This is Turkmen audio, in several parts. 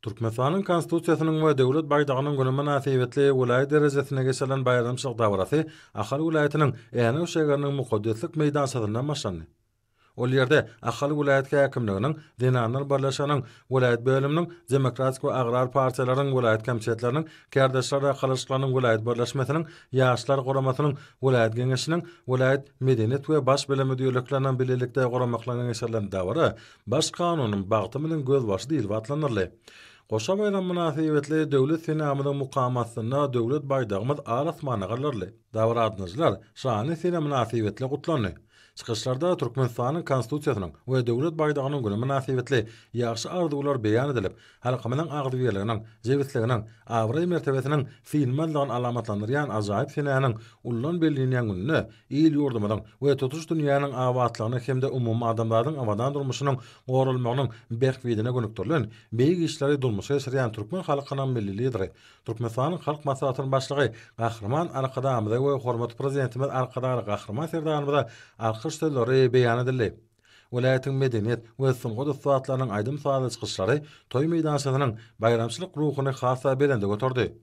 Türkmenistanyň Konstitusiýasynyň we Döwlet baýdagynyň güni mynasybetli welaýat derejesinde geçirilen baýramçylyk dabarasy Ahal welaýatynyň Änew şägeriniň Mukaddeslik meýdançasyndan başlandy. Ol ýerde Ahal welaýat häkimliginiň, Zenanlar birleşiginiň welaýat bölüminiň, Demokratik we agrar partiýalaryň welaýat komitetleriniň, Kärdeşler arkalaşyklarynyň welaýat birleşmesiniň, Ýaşlar guramasynyň welaýat geňeşiniň, welaýat Medeniýet we Baş bilim müdirlikleriniň bilelikde guramaklarynda geçirilen dabara Baş Kanunym bagtymyzyň gözbaşy diýlip atlandyryldy. Goşa baýram mynasybetli Döwlet senamyzyň mukamy astynda Döwlet baýdagymyz al asmana galdyryldy. Dabara gatnaşyjylar şanly sene mynasybetli gutlandy. Çykyşlarda Türkmenistanyň Konstitusiýasynyň we Döwlet baýdagynyň güni mynasybetli ýagşy arzuwlar beýan edilip, halkymyzyň agzybirliginiň, jebisliginiň, abraý-mertebesiniň synmazlygyny alamatlandyrýan ajaýyp senäniň ullan bellenýän gününde il-ýurdumyzyň we tutuş dünýäniň abatlygyna hem-de umumadamzadyň abadan durmuşynyň goralmagynyň bähbidine gönükdirilen beýik işleri durmuşa geçirýän türkmen halkynyň Milli Lideri, Türkmenistanyň Halk Maslahatynyň Başlygy Gahryman Arkadagymyza we hormatly Prezidentimiz Arkadagly Gahryman Serdarymyza alkyş sözleri beýan edildi. Welaýatyň medeniýet we sungat ussatlarynyň aýdym-sazly çykyşlary toý meýdançasynyň baýramçylyk ruhuny has-da belende göterdi.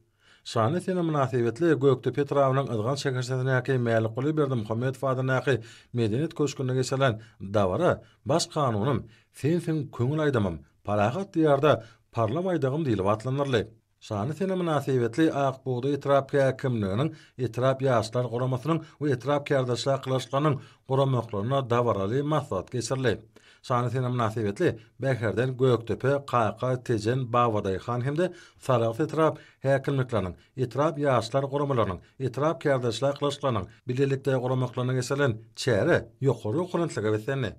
Şanly sene mynasybetli Gökdepe etrabynyň Yzgan şäherçesindäki Mälikguly Berdimuhamedow adyndaky Medeniýet köşgünde geçirilen dabara Baş Kanunym, sensiň köňül aýdymym, parahat Diýarda parla baýdagym diýlip atlandyryldy. Şanly sene mynasybetli Ak bugdaý etrap häkimliginiň, etrap Ýaşlar guramasynyň we etrap kärdeşler arkalaşyklarynyň guramaklarynda dabaraly maslahat geçirildi. Şanly sene mynasybetli Bäherden, Gökdepe, Kaka, Tejen, Babadaýhan hem-de Sarahs etrap häkimlikleriniň, etrap Ýaşlar guramalarynyň, etrap kärdeşler arkalaşyklarynyň bilelikde guramaklarynda geçirilen çäre ýokary ruhubelentlige beslendi.